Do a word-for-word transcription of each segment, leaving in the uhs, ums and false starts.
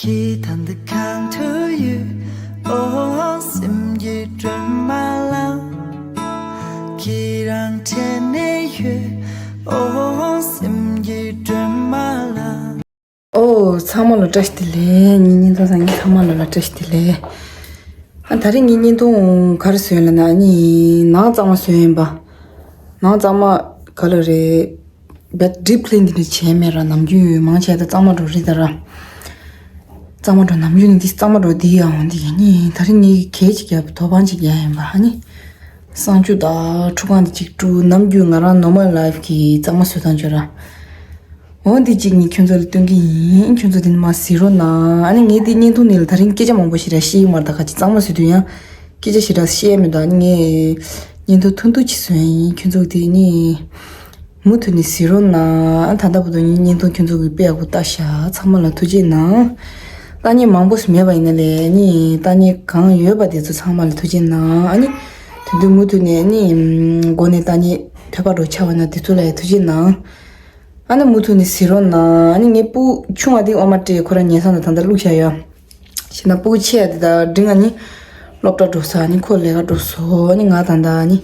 ཁྱེད་ད་འདི་གང་དུ་ཡོད། ཨོ་སེམས་ཀྱི་སྒྲོན་མ་ལ། ཁྱེད་རང་དྲན་ནས་ཡོད། ཨོ་སེམས་ཀྱི་སྒྲོན་མ་ལ། ཨོ་ཚང་མ་ལ་བཀྲ་ཤིས་བདེ་ལེགས། ངའི་བརྙན་ཐུང་བཟང་ངན་ཚང་མ་ལ་ལ་བཀྲ་ཤིས་བདེ་ལེགས། ཨ་ད་རེས་ངའི་བརྙན་ཐུང་ག་རེ་བཟོས་ཡོད་ལབ་ན་ཨ་ནི་ནང་གཙང་མ་བཟོས་ཡིན་པ། ནང་གཙང་མ་ག་ལ་རེད། བེད་ཌིབ་ཁི་ལིན་དེ་འདྲ་བྱས་མེད་ར། ནམ་རྒྱུན་མང་ཆེ་ད་གཙང་མ་འགྲོ་རེད་ད་ར། གཙང་མ་འགྲོ་ནམ་རྒྱུན་ནི་འདི་གཙང་མ་འགྲོ་འདི་ཡང་འོང་འདི་ཡིན་ནི། ད་རེས་ངས་གད་ཅིག་རྒྱབ། དོ་དཔང་ཅིག་རྒྱག་ཡིན་པ། ཨ་ནི་གསང་སྤྱོད་དང་ཁྲུ་གང་འདི་ཅིག་བཀྲུ། ནམ་རྒྱུན་ང་རང་ནོར་མལ་ལའིཕ་གི་གཙང་མ་བཟོ་སྟངས་བརྗོད་ར། འོ་འདི་གཅིག་ངས་ཁྱོད་ཚོ་ལ་སྟོན་གི་ཡིན། ཁྱོད་ཚོ་འདི་ནི་མ་གཟིགས་རོགས་གནང་། ཨ་ནི་ངས་འདི་བརྙན་ཐུང་འདི་ལ་ད་རིང་སྐད་ཆ་མང་པོ་ཞིག་ར་བཤད་ཡོད་མ་རེད། ད་ག་ཅིག་གཙང་མ་བཟོས་དུས་ཡང་སྐད་ཆ་ཞིག་ར་བཤད་མེད། ད་ཨ་ནི་ངས་བརྙན་ཐུང་ཐུང་ཐུང་ཅིག་བཟོས་ཡིན། ཁྱོད་ཚོ་འདི་ནི་མུ་མཐུད་ནས་གཟིགས་རོགས་གནང་། ཨ་ད་ལྟ་བར་དུ་ངའི་བརྙན་ཐུང་ཁྱོད་ཚོ་གིས་དཔེ་ཡག་པོ་ལྟ་ཤག་ཚང་མ་ལ་ཐུགས་རྗེ་གནང་། ལྟ་མཁན་མང་པོ་ཞིག་མེད་པ་ཡིན་ན་ལས་ཨ་ནི་ལྟ་མཁན་གང་ཡོད་པ་དེ་ཚོ་ཚང་མ་ལ་ཐུགས་རྗེ་གནང་། ཨ་ནི་དེ་དུས་མུ་མཐུད་ནས་ཨ་ནི་མགོ་ནས་ལྟ་མཁན་ཐོས་པ་འགྲོ་ཆགས་པ་ན་དེ་ཚོ་ལ་ཡང་ཐུགས་རྗེ་གནང་། ཨ་ནི་མུ་མཐུད་ནས་གཟིགས་རོགས་གནང་། ཨ་ནི་ངའི་སྤུ་གུ་ཆུང་བ་དེ་ཨོ་མ་སྤྲད། ཁོ་རང་ཉལ་ས་ནང་ད་ལྟ་བླུགས་བཞག་ཡོད། བྱས་ན་སྤུ་གུ་ཆེ་བ་དེ་དང་འབྲིང་བ་ནི་སློབ་གྲྭ་འགྲོ་ས། ཨ་ནི་ཁོ་ལས་ཀ་འགྲོ་སོང་། ཨ་ནི་ང་ད་ལྟ་ཨ་ནི་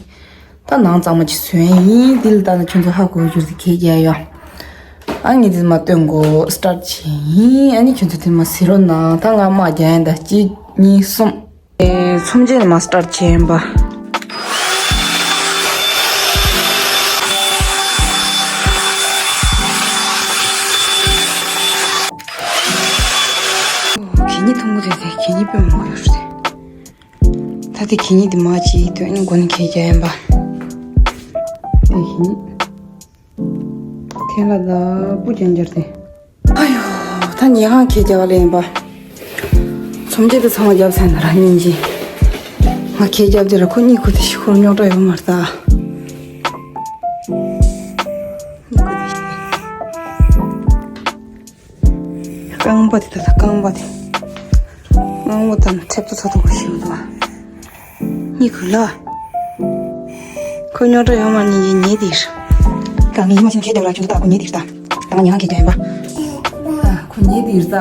ད་ནང་གཙང་མ་ཅིག་བཟོས་ཡིན། འདི་ལ་ལྟ་ན་ཁྱོད་ཚོ་ཧ་གོ་གྱུར་ཏེ་གད་རྒྱག་ཡོད། ཨ་ནི་ངས་འདི་མ་སྟོན་གོ་སི་ཊར་ཊི་བྱས་ཡིན། ཨ་ནི་ཁྱོད་ཚོ་འདི་མ་གཟིགས་རོགས་གནང་། ད་ང་དམག་རྒྱག་ཡིན། ད་གཅིག་གཉིས་གསུམ། ཨེ། མཚམས་བཅད་ནས་མ་སི་ཊར་ཊི་བྱས་ཡིན་པ། གད་སྙིགས་ཐུང་ངུ་དེ་དེ་གད་སྙིགས་དཔེ་མང་པོ་ཡོད་རེད། ད་དེ་གད་སྙིགས་དེ་མ་བྱེད་དུས་ཨ་ནི་མགོ་ནས་གད་རྒྱག་ཡིན་པ། དེ་གད་སྙིགས། ཐལ་བ་དང་སྤུ་རྐྱང་རྐྱང་དེ། ཨ་ཡོ། ད་ཉལ་ཁང་གད་རྒྱག་ལ་ཡིན་པ། མཚམས་བཅད་དེ་ཚང་མ་རྒྱབ་ཚར་ན་ར་སྙིང་རྗེ། ང་གད་རྒྱབ་དེ་ར་ཁོ་གཉིད་ཁུག་དེ་ཤི་ཁོར་རྙོག་དྲ་ཡོད་མ་རེད་ད། གཉིད་ཁུག་དེ་ཤི། རྐང་པ་དེ་ད་ད་རྐང་པ་དེ། རྐང་པ་དང་ཁྲེབ་ཏོ་ཚ་ཏོག་ཤི་འདུག་ཨ། གཉིད་ཁུག་ལ། ཁོ་རྙོག་དྲ་ཡོད་མ་རེད། ཉལ་དེ་ར། ད་ངས་ཡིད་མ་ཆེས་གད་རྒྱབ་ར་ཁྱོད་ད་ཁོ་ཉལ་དེ་ར་ད། ད་ང་ཉལ་ཁང་གད་རྒྱག་ཡིན་པ། ཨ། ཁོ་ཉལ་དེ་ར་ད།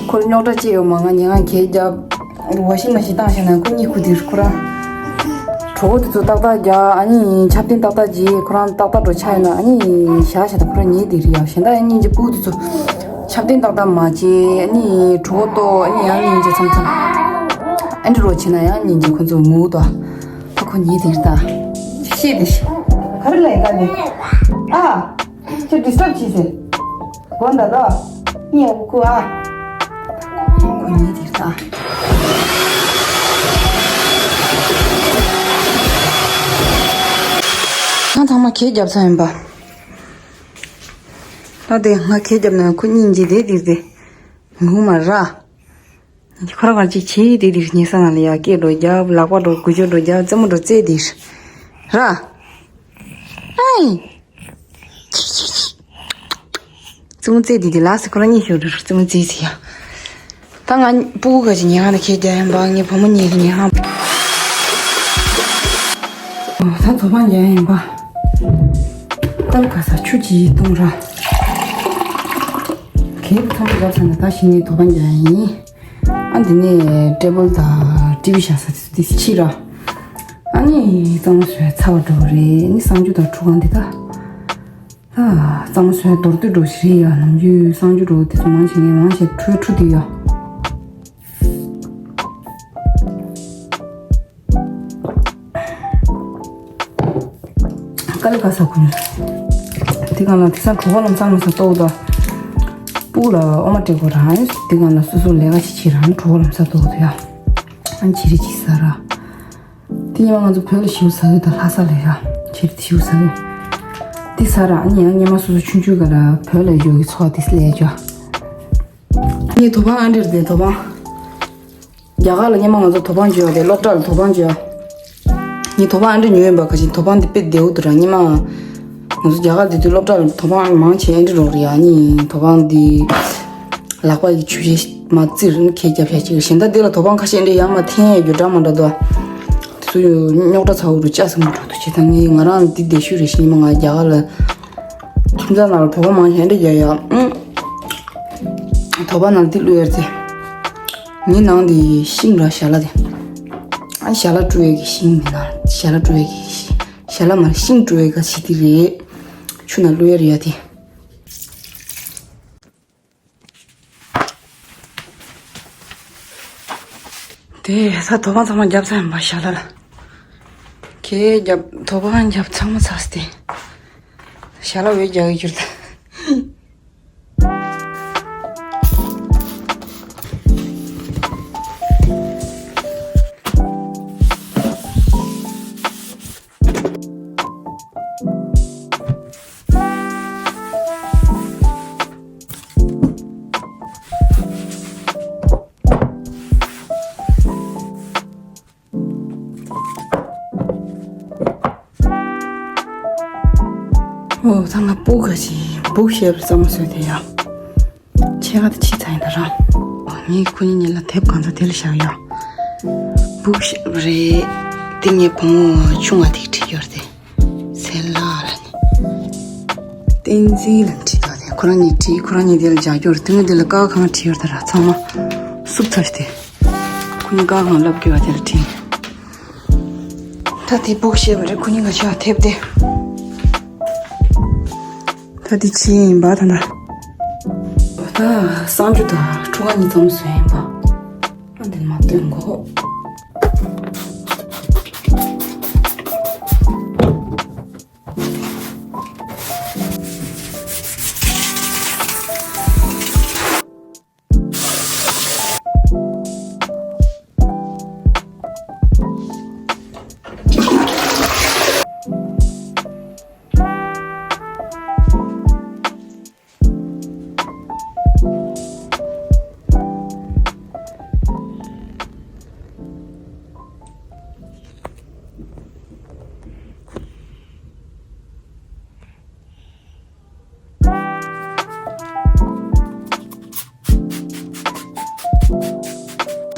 ཁོར་རྙོག་དྲ་ཅི་ཡོད་མ། ང་ཉལ་ཁང་གད་རྒྱབ། ཝ་ཤིང་མ་ཤིན་བཏང་བཞག་ན་ཁོ་གཉིད་ཁུག་དེ་ར། ཁོ་རང་གྲོད་ཁོག་དེ་ཚོ་ཏག་ཏག་རྒྱག་ཨ་ནི་ཆབ་ཏིང་ཏག་ཏག་བརྗེ། ཁོ་རང་ཏག་ཏག་འགྲོ་ཆ་ཡིན་ན་ཨ་ནི་བཞག་བཞག་ད་ཁོ་རང་ཉལ་དེ་ར་ཡ། གཞན་དག་ཡང་སྙིང་རྗེ་སྤུ་གུ་དེ་ཚོ་ཆབ་ཏིང་ཏག་ཏག་མ་བརྗེ། ཨ་ནི་གྲོད་ཁོག་ལྟོགས། ཨ་ནི་ཡང་སྙིང་རྗེ་མཚམས་མཚམས་ཨ་འདྲ་རོ་བྱེད་ན་ཡང་སྙིང་རྗེ་ཁོ་ཚོ་ངུ་དོ། ད་ཁོ་ཉལ་དེ་ར་ད། ཤེས་དེ་ཤེས། ག་རེ་ལ་ཡིན་ད་ནི། ཨ། ཁྱོད་ཌི་སི་ཊརབ་བྱས་ཟེར། དགོངས་དག་དོ། ངས་འུ་ཁུ་ཨ། ཁོ་ཉལ་དེ་ར་ད། ང་ཚང་མ་གད་རྒྱབ་ཚར་ཡིན་པ། ད་དེ་ང་གད་རྒྱབ་ན་ཁོ་སྙིང་རྗེ་དེ་དེ་དེ་ངུ་མ་ར། ཁོ་རང་ག་ཅིག་བྱེད་དེ་དེ་ཉལ་ས་ནང་ལ་ཡ་སྐད་འགྲོ་རྒྱབ། ལག་པ་འགྲོ་དགུ་ཅོ་འགྲོ་རྒྱབ། རྩེད་མོ་འགྲོ་རྩེད་དེ་ར། ཨའི། རྩེད་མོ་རྩེ་དེ་དེ་ལ་སི་ཁོ་རང་གཉིད་ཤོར་འགྲོ། རྩེད་མོ་རྩེ་ཟེར་ཡ། ད་ང་སྤུ་གུ་ག་ཅིག་ཉལ་ཁང་ནས་གད་རྒྱག་ཡིན་པ། ངའི་བུ་མོ་གཉིས་ཀྱི་ཉལ་ཁང་། ད་དོ་དཔང་རྒྱག་ཡིན་པ། ཏལ་ག་ས་ཆུ་ཅིག་བཏུང་ར། གད་ཐམ་རྒྱབ་ཚར་ན་ད་གཞི་ནས་དོ་དཔང་རྒྱག་ཡིན། ཨ་འདི་ནས་ཊེ་བལ་དང་ཊི་ཝི་བཞག་ས་དེ་ཕྱི་ར། ཨ་ནི་གཙང་མ་བཟོས་ཚར་བ་འགྲོ་རེད། ཨ་ནི་གསང་སྤྱོད་དང་ཁྲུ་གང་འདི་ད། ཨ། གཙང་མ་བཟོས་མདོར་བསྡུས་འགྲོ་ཞིག་རེད་ཡ། ནམ་རྒྱུན་གསང་སྤྱོད་འགྲོ་དེ་ཚོ་མང་ཆེ་ངས་མང་ཆེ་ཁྲུ་ཁྲུ་དེ་ཡ། དཀའ་ལས་ཁག་ས་ཁུལ། དེ་གང་ལ་དེ་སང་གྲོད་ཁོག་ལམ་སང་ལམ་སང་ལྟོགས་དང་། སྤུ་གུ་ལ་ཨོ་མ་སྤྲད་དགོས་རང་། དེ་གང་ལ་སོ་སོ་ལས་ཀ་ཞིག་བྱེད་རང་། གྲོད་ཁོག་ལམ་སང་ལྟོགས་དུ་ཡ། ཨ་ནི་བྱི་རིལ་ཅིག་ཟ་ར། དེ་ཉི་མ་ང་ཚོ་བོད་ལ་ཞེའུ་ཟ་གི་ད་ལྷ་ས་ལ་ཡ། བྱི་རིལ་ཞེའུ་ཟ་གི། དེ་ཟ་ར་ཨ་ནི་ཡང་ཉི་མ་སོ་སོ་ཆུང་ཆུང་ག་ལ་བོད་ལ་འགྱོ་གི་ཚོགས་དེ་སླེབས་འགྱོ། ངའི་དོ་དཔང་ཨ་འདྲེར་བསྡད་དོ་དཔང་། རྒྱ་གར་ལ་སྔོན་མ་ང་ཚོ་དོ་དཔང་བྱོས་པ་དེ་སློབ་གྲྭ་ལ་དོ་དཔང་བྱོས། ངས་དོ་དཔང་ཨ་འདྲ་ཉོས་ཡིན་པ། ག་ཅིག་དོ་དཔང་འདི་དཔེ་བདེ་པོ་འདུག་ར། སྔོན་མ་ང་ཚོ་རྒྱ་གར་བསྡད་དུས་སློབ་གྲྭ་ལ་དོ་དཔང་མང་ཆེ་ཨ་འདྲ་རོགས་རེད་ཡ། ནི་དོ་དཔང་འདི་ལག་པ་ཡི་ཆུ་བྱས་མ་བཙིར་ནི་ཁས་རྒྱབ་བྱས་ཅིག་རེད། གཞན་ད་འདི་ལ་དོ་དཔང་ཁ་ཤས་འདྲ་ཡང་མ་འཐེན་ཡ་རྒྱུ་འདྲ་མ་འདྲ་འདུག་ཨ། དེ་ཚོ་རྙོག་དྲ་ཚ་བོ་རུ་ལྕགས་སྲིན་མོ་འགྲོ་འདུག་བྱས་ད་ངས་ང་རང་འདི་བདེ་ཤོས་རེད་ཤི། སྔོན་མ་ང་རྒྱ་གར་ལ་ཁྱིམ་ཚང་ནང་ལ་དོ་དཔང་མང་ཆེ་ཨ་འདྲ་རྒྱག་ཡ། ཨང་ དོ་པ་ནང་འདི་བླུགས་ཡོད་དེ། ངའི་ནང་འདི་ཤིང་ར་ཞལ་ལག་དེ། ཨ་ཞལ་ལག་བཀྲུ་ཡས་ཀྱི་ཤིང་མིན་ན་ཞལ་ལག་བཀྲུ་ཡས་ཀྱི་ཤིང་། ཞལ་ལག་མ་རེད། ཤིང་བཀྲུ་ཡས་ཀ་ཞིག་དེ་རེད། ཆུ་ནང་བླུགས་ཡས་རེད་ཡ་དེ། དེ་ད་དོ་པ་ཚང་མ་བརྒྱབ་ཚར་ཡིན་པ་ཞལ་ལག་ལ། ཁྱེད་རྒྱབ་དོ་པ་རྒྱབ་ཚང་མ་ཚར་སྟེ། ཞལ་ལག་འོད་རྒྱག་གི་གྱུར་ད། ཨོ་ད་ང་སྤུ་གུ་ག་ཅིག་སྦུག་བཤད་པར་གཙང་མ་བཟོས་དེ་ཡ། ཕྱེད་ཀ་དེ་ཕྱིས་ཚར་ཡིན་ད་ར། ངས་ཁོ་གཉིས་གཉིས་ལ་དེབ་གང་ཚ་དེ་ལ་བཞག་ཡ། སྦུག་བཤད་པ་རེད། དེ་ངའི་བུ་མོ་ཆུང་བ་དེ་གིས་བྲིས་ཡོད་རེད་དེ། སེ་ལ་ལ་ནི། བསྟན་འཛིན་ལ་ནི་བྲིས་ཡོད་རེད། ཁོ་རང་གཉིས་བྲིས། ཁོ་རང་གཉིས་དེ་ལ་རྒྱག་རྒྱུ་རེད། དེ་ངས་དེ་ལ་ཀ་གང་བྲིས་ཡོད་ད་ར། ཚང་མ་བསུབ་ཚར་ཏེ། ཁོ་གཉིས་ཀ་གང་ལབ་དགོས་པ་དེ་ལ་བྲིས། ད་དེ་སྦུག་བཤད་པ་རེད། ཁོ་གཉིས་ཀ་ཆ་ཐེབས་ཏེ། ད་དེ་ཕྱིས་ཡིན་པ་ད་ན། ད་གསང་ཆུ་དང་ཁྲུ་ག་གཉིས་ཙམ་བཟོས་ཡིན་པ། ཨ་འདི་མ་སྟོན་གོ།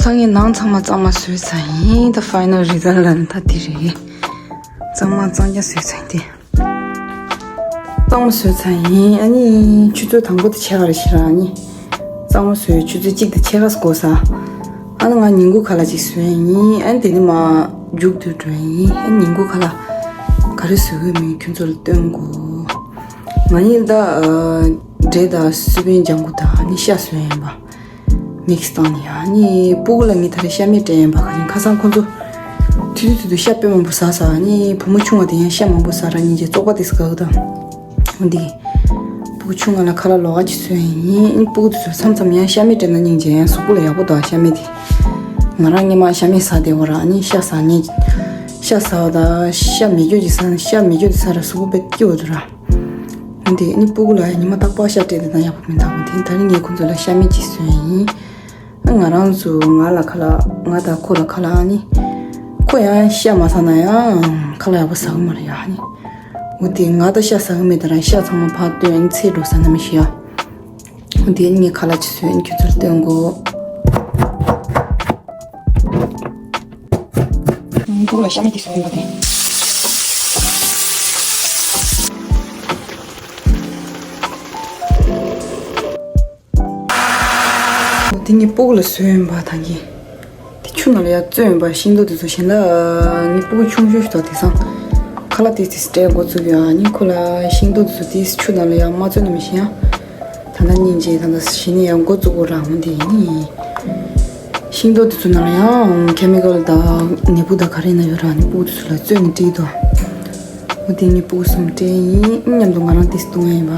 ཚང་གི་ནང་ཚང་མ་གཙང་མ་བཟོས་ཚར་ཡིན། ད་ཕའི་ནལ་རི་ཛལ་ལ་ད་དེ་རེད། གཙང་མ་གཙང་རྐྱང་བཟོས་ཚར་ཡིན་ཏེ། གཙང་མ་བཟོས་ཚར་ཡིན། ཨ་ནི་ཆུ་ཚོད་དང་པོ་དེ་ཕྱེད་ཀ་རེད་ཤི་ར། ཨ་ནི་གཙང་མ་བཟོས་ཆུ་ཚོད་གཅིག་དང་ཕྱེད་ཀ་འགོར་ས། ཨ་ནི་ང་ཉིན་གུང་ཁ་ལག་ཅིག་བཟོས་ཡིན། ཨ་ནི་དེ་ནི་མ་མཇུག་བསྡུ་འགྲོ་ཡིན། ཨ་ནི་ཉིན་གུང་ཁ་ལག་ག་རེ་བཟོ་གི་མིན་ཁྱོད་ཚོ་ལ་སྟོན་དགོས། ང་གཉིས་ད་འབྲས་དང་སི་པན་ལྗང་གུ་དང་ཨ་ནི་ཤ་བཟོས་ཡིན་པ། མིག་སི་བཏང་ནས་ཨ་ནི་སྤུ་གུ་ལ་ངས་ད་རེས་ཤ་མེད་སྤྲད་ཡིན་པ། ག་ཡིན་ཁ་སང་ཁོ་ཚོ་དུས་དུས་དུས་དུས་ཤ་དཔེ་མང་པོ་ཟ་ས། ཨ་ནི་བུ་མོ་ཆུང་བ་དེ་ཡང་ཤ་མང་པོ་ཟ་ར་སྙིང་རྗེ། བཙོག་པ་དེ་ཟ་གི་དང་། འོ་འདི། སྤུ་གུ་ཆུང་བ་ལ་ཁ་ལག་ལོགས་ཀ་ཅིག་བཟོས་ཡིན། སྤུ་གུ་དེ་ཚོ་མཚམས་མཚམས་ཡང་ཤ་མེད་སྤྲད་ན་སྙིང་རྗེ། ཡང་གཟུགས་པོ་ལ་ཡག་པོ་འདུག་ཤ་མེད་དེ། ང་རང་སྔོན་མ་ཤ་མེད་ཟ་བསྡད་པ་ར། ཨ་ནི་ཤ་ཟ་ནས། ཤ་ཟ་བ་དང་ཤ་མེད་རྒྱུ་ཅིག་ཟ་ན། ཤ་མེད་རྒྱུ་དེ་ཟ་ར་གཟུགས་པོ་དཔེ་སྐྱིད་པོ་འདུག་ར། འོ་འདི་ཨ་ནི་སྤུ་གུ་ལ་ཉི་མ་རྟག་པར་ཤ་སྤྲད་དེ་ན་ཡག་པོ་མི་འདུག་འོ་འདི་ད་རིང་ངས་ཁོ་ཚོ་ལ་ཤ་མེད་ཅིག་བཟོས་ཡིན། ང་རང་ཚོ་ང་ལ་ཁ་ལག་ང་དང་ཁོ་ལ་ཁ་ལག་ཨ་ནི། ཁོ་ཡང་ཤ་མ་ཟ་ན་ཡང་ཁ་ལག་ཡག་པོ་ཟ་གི་མ་རེད་ཡ། ཨ་ནི། འོ་དེ་ང་ད་ཤ་ཟ་གི་མེད་ད་ར། ཤ་ཚང་མ་ཕར་བཏོན་ཚེ་འགྲོ་ས་ན་མི་ཤི་ཡ། འོ་དེ་ངས་ཁ་ལག་ཅིག་བཟོས་ཨ་ནི་ཁྱོད་ཚོར་སྟོན་དགོས། ཁོ་ལ་ཤ་མེད་དེ་བཟོས་ཡོད་པ་དེ། འོ་དེ་ངས་སྤུ་གུ་ལ་བཟོས་ཡིན་པ་ད་གིན། དེ་ཆུ་ནང་ལ་ཡར་བཙོས་ཡིན་པ། ཤིང་ཏོག་དེ་ཚོ་གཞན་ལ་ངའི་སྤུ་གུ་ཆུང་ཤོས་ཤིག་དང་དེང་སང་ཁ་ལག་དེ་དེ་སྤྲད་འགོ་བཙུགས་ཡོད། ཨ་ནི་ཁོ་ལ་ཤིང་ཏོག་དེ་ཚོ་དེ་ཆུ་ནང་ལ་ཡར་མ་བཙོས་ན་མི་ཤེས་ཡ། ད་ལྟ་སྙིང་རྗེ། ད་ལྟ་གཞི་ནས་ཡང་འགོ་བཙུགས་དགོས་རང་དེ་ཡིན། ཤིང་ཏོག་དེ་ཚོ་ནང་ལ་ཡང་ཁེ་མི་ཀལ་དང་ནད་འབུ་དང་ག་རེ་ན་ཡོད་ར། ཨ་ནི་སྤུ་གུ་དེ་ཚོ་ལ་བཙོས་ནས་སྤྲད་དོ། འོ་དེ་ངས་སྤུ་གུ་གསུམ་སྤྲད་ཡིན། མཉམ་དུ་ང་རང་དེ་བཏུང་ཡ་ཡིན་པ།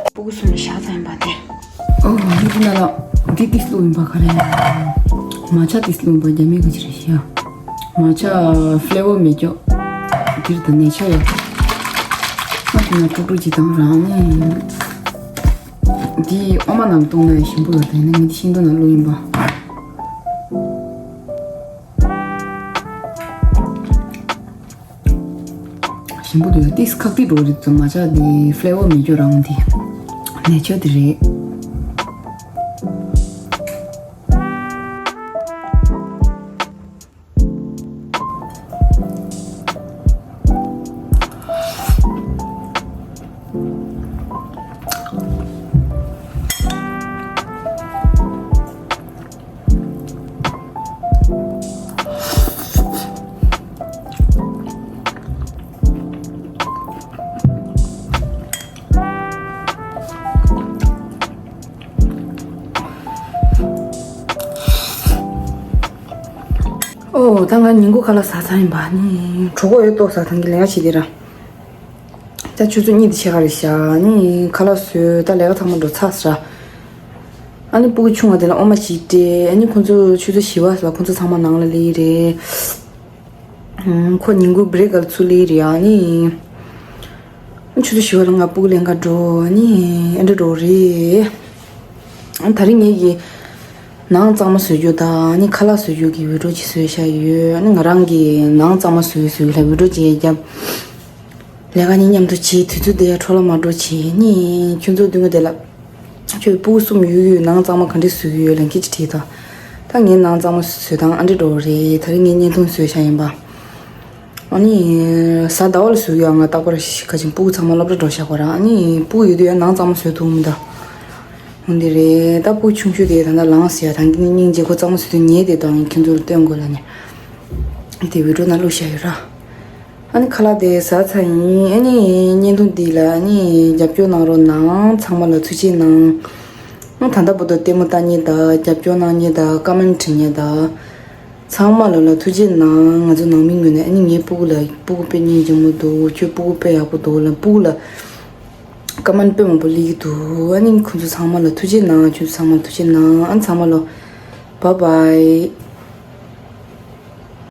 སྤུ་གུ་གསུམ་ལ་ཤ་ཚ་ཡིན་པ་དེ། ཨོ་འདི་ནང་ལ་འདི་ཏིས་བླུགས་ཡིན་པ་ག་རེ། མ་ཆ་ཏིས་བླུགས་ཡིན་པ། རྒྱ་མི་ག་ཅི་རེད་ཤི་ཡ། མ་ཆ་ཕི་ལེ་ཝར་མེད་ཀྱོ། འདིར་ད་ནས་ཆ་ཡོད། ང་དེ་ན་དཀྲུག་དཀྲུག་ཅིག་བཏང་རང་ནས། འདི་འོ་མ་ནང་བཏུང་ན་ཡང་ཞིམ་པོ་ཡོད་དེ་ནས་ངས་འདི་ཤིང་ཏོག་ནང་བླུགས་ཡིན་པ། ཞིམ་པོ་འདུག་ཏིས་ཁག་ཏིས་འགྲོ་རེད་ཙམ་མ་ཆགས་དེ་ཕི་ལེ་ཝར་མེད་རྒྱུ་རང་དེ་ནེ་ཆར་དེ་རེད། ད་ང་ཉིན་གུང་ཁ་ལག་ཟ་ཚར་ཡིན་པ། ནི་གྲོད་ཁོག་ཡོད་ཏོག་ཙམ། ད་གིན་ལས་ཀ་བྱེད་དེ་ར། ད་ཆུ་ཚོད་གཉིས་དེ་ཕྱེད་ཀ་རེད་ཤག། ནི་ཁ་ལག་བཟོས། ད་ལས་ཀ་ཚང་མ་འགྲོ་ཚར་ཟེར། ཨ་ནི་སྤུ་གུ་ཆུང་བ་དེ་ལ་འོ་མ་ཞིག་སྤྲད། ཨ་ནི་ཁོ་ཚོ་ཆུ་ཚོད་བཞི་པ་ལ་ཁོ་ཚོ་ཚང་མ་ནང་ལ་སླེབས་རེད། ཁོ་ཉིན་གུང་བྷི་རེག་ག་ལ་ཚུར་སླེབས་རེད། ཨ་ནི་ཆུ་ཚོད་བཞི་པ་ལ་ང་སྤུ་གུ་ལེན་ག་འགྲོ། ཨ་ནི་ཨེ་འདྲ་འགྲོ་རེད། ཨ་ད་རིང་ངེད་ཀྱི་ནང་གཙང་མ་བཟོ་རྒྱུ་དང་། ཨ་ནི་ཁ་ལག་བཟོ་རྒྱུ་གི་བི་ཌིའོ་ཅིག་བཟོས་བཞག་ཡོད། ཨ་ནི་ང་རང་གི་ནང་གཙང་མ་བཟོས་བཟོས་ལ་བི་ཌིའོ་ཅིག་བརྒྱབ། ལས་ཀ་གཉིས་མཉམ་དུ་བྱེད། དུས་ཚོད་དེ་འཕྲོ་བརླག་མ་འགྲོ་བྱེད། ནི་ཁྱོད་ཚོ་སྟོན་ག་དེ་ལ། ཁྱོད་སྤུ་གུ་གསུམ་ཡོད་ཡོད། ནང་གཙང་མ་ག་འདྲས་བཟོ་གི་ཡོད་ལབ་མཁན་ཅིག་བྲིས་དང་། ད་ངའི་ནང་གཙང་མ་བཟོ་སྟངས་ཨ་འདྲས་འགྲོ་རེད། ད་རིང་ངས་བརྙན་ཐུང་བཟོས་བཞག་ཡིན་པ། ཨ་ནི་གཟའ་ཟླ་བ་ལ་བཟོ་གི་ཡོད། ང་རྟག་པར་ཤི་ཁ་ཅིག་སྤུ་གུ་ཚང་མ་སློབ་གྲྭ་འགྲོ་བཞག་པ་ར། ཨ་ནི་སྤུ་གུ་ཡོད་དུས་ཡང་ནང་གཙང་མ་བཟོ་ཐུབ་མི་འདུག། འོ་འདི་རེད། ད་སྤུ་གུ་ཆུང་ཤོས་དེ་ད་ལྟ་ལངས་ཟེར་ཡ། ད་གིན་སྙིང་རྗེ། ཁོ་གཙང་མ་བཟོ་དུས་ཉལ་བསྡད་དང་། ཁྱོད་ཚོ་ལ་སྟོན་དགོས་ལབ་ནས། དེ་བི་ཌིའོ་ནང་བླུགས་བཞག་ཡོད་ར། ཨ་ནི་ཁ་ལག་དེ་ཟ་ཚར་ཡིན། ཨ་ནི་བརྙན་ཐུང་འདི་ལ་ཨ་ནི་རྒྱབ་སྐྱོར་གནང་རོགས་གནང་། ཚང་མ་ལ་ཐུགས་རྗེ་གནང་། ཨ་ད་ལྟ་བར་དུ་ལྟད་མོ་ལྟ་མཁན་དང་། རྒྱབ་སྐྱོར་གནང་མཁན་དང་། ཀ་མེན་བྲིས་མཁན་དང་། ཚང་མ་ལ་ལ་ཐུགས་རྗེ་གནང་། ང་ཚོ་ནང་མི་ངོས་ནས། ཨ་ནི་ངའི་སྤུ་གུ་ལ། སྤུ་གུ་དཔེ་སྙིང་རྗེ་མོ་འདུག། ཁྱོད་སྤུ་གུ་དཔེ་ཡག་པོ་འདུག་ལབ། སྤུ་གུ་ལ་ཀ་མེན་དཔེ་མང་པོ་སླེབས་ཀྱི་འདུག། ཨ་ནི་ཁོང་ཚོ་ཚང་མ་ལ་ཐུགས་རྗེ་གནང་། ཁྱོད་ཚོ་ཚང་མ་ལ་ཐུགས་རྗེ་གནང་། ཨ་ནི་ཚང་མ་ལ་བྷའི་བྷའི།